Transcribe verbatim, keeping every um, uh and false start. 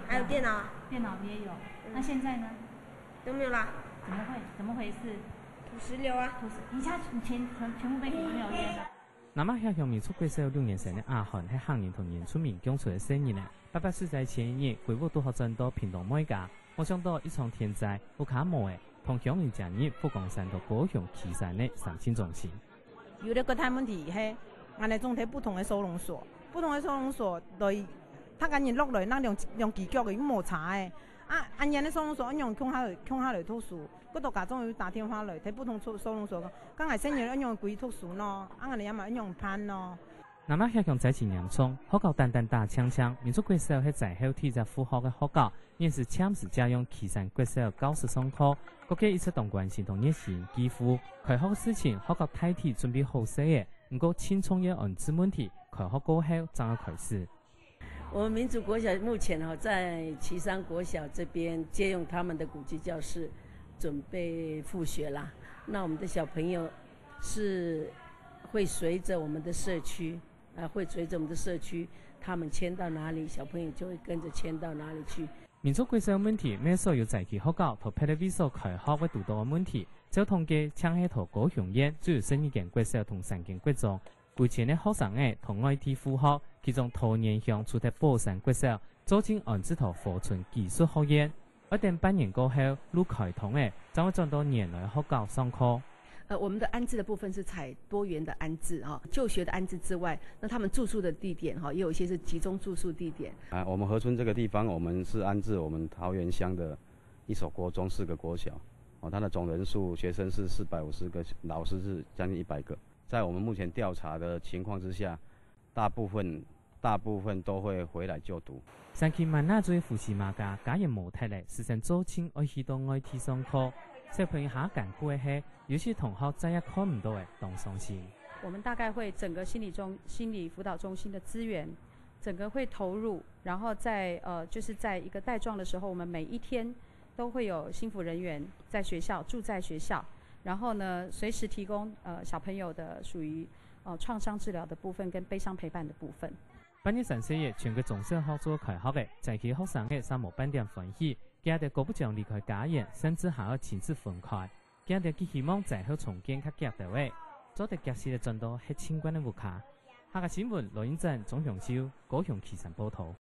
还有电脑啊，电脑也有。那现在呢？都没有啦。怎么会？怎么回事？土石流啊。土石，一下全全全部被土石流淹了。南丫乡民族國小六年生个阿漢係客人同原住民共處个細人仔。八八水災前一日，歸屋拄好轉到屏東妹家，無想到一場天災，屋下無了，同鄉鄰接入佛光山到高雄旗山个三親中心。 有一个个大问题係，𠊎等種在不同个收容所，不同个收容所來，逐个人落來，咱兩兩支腳个又無差个。啊，恁樣个收容所，恁樣共下來共下來讀書，个多家長又打電話來，在不同收收容所講，該𠊎細人愛仰歸讀書呢？啊，𠊎等也嘛愛仰辦呢？南丫鄉災情嚴重，學校單單打淨淨，民族國小係災後第一隻復學个學校， 現時暫時借用旗山國小教室上課，各界一直當關心同熱心支持。開學个事情，學校大體準備好勢了，毋過盡重要安置問題，開學過後正愛開始。我們民族國小目前哈，在旗山國小這邊借用他們的古蹟教室，準備復學啦。那我們的小朋友是會隨著我們的社區，啊，會隨著我們的社區，他們遷到哪裡，小朋友就會跟著遷到哪裡去。民族國小問題，毋係所有在地學校同別个位所開學會堵到个問題。照統計，淨係在高雄縣就有十二間國小同三間國中，歸遷个學生仔同外地復學，其中桃園鄉除忒寶山國小，最近安置在和春技術學院。 愛等半年過後，路開通了，正會轉到原來學校上課。呃，我們的安置的部分是採多元的安置啊，就學的安置之外，那他們住宿的地點哈，也有一些是集中住宿地點。啊，我們和春這個地方，我們是安置我們桃園鄉的一所國中、四個國小，哦，它的總人數學生是四百五十個，老師是將近一百個。在我們目前調查的情況之下，大部分大部分都會回來就讀。山區滿哪嘴福西馬家家園無忒了，師生做盡愛去到外地上課。小朋友較艱苦个係，有些同學再也看毋到了，當傷心。我們大概會整個心理中心理輔導中心的資源，整個會投入，然後在呃就是在一個帶狀的時候，我們每一天都會有心輔人員在學校住在學校，然後呢隨時提供呃小朋友的屬於呃創傷治療的部分跟悲傷陪伴的部分。 八月三十一，全國中小學就開學了，在地學生仔嗄無半點歡喜，驚著姑不將離開家園，甚至還愛親子分開。驚著佢希望災後重建較遽兜仔，做得及時个轉到歇親慣个屋下。客家新聞，羅英正、鍾雄秀，高雄旗山報導。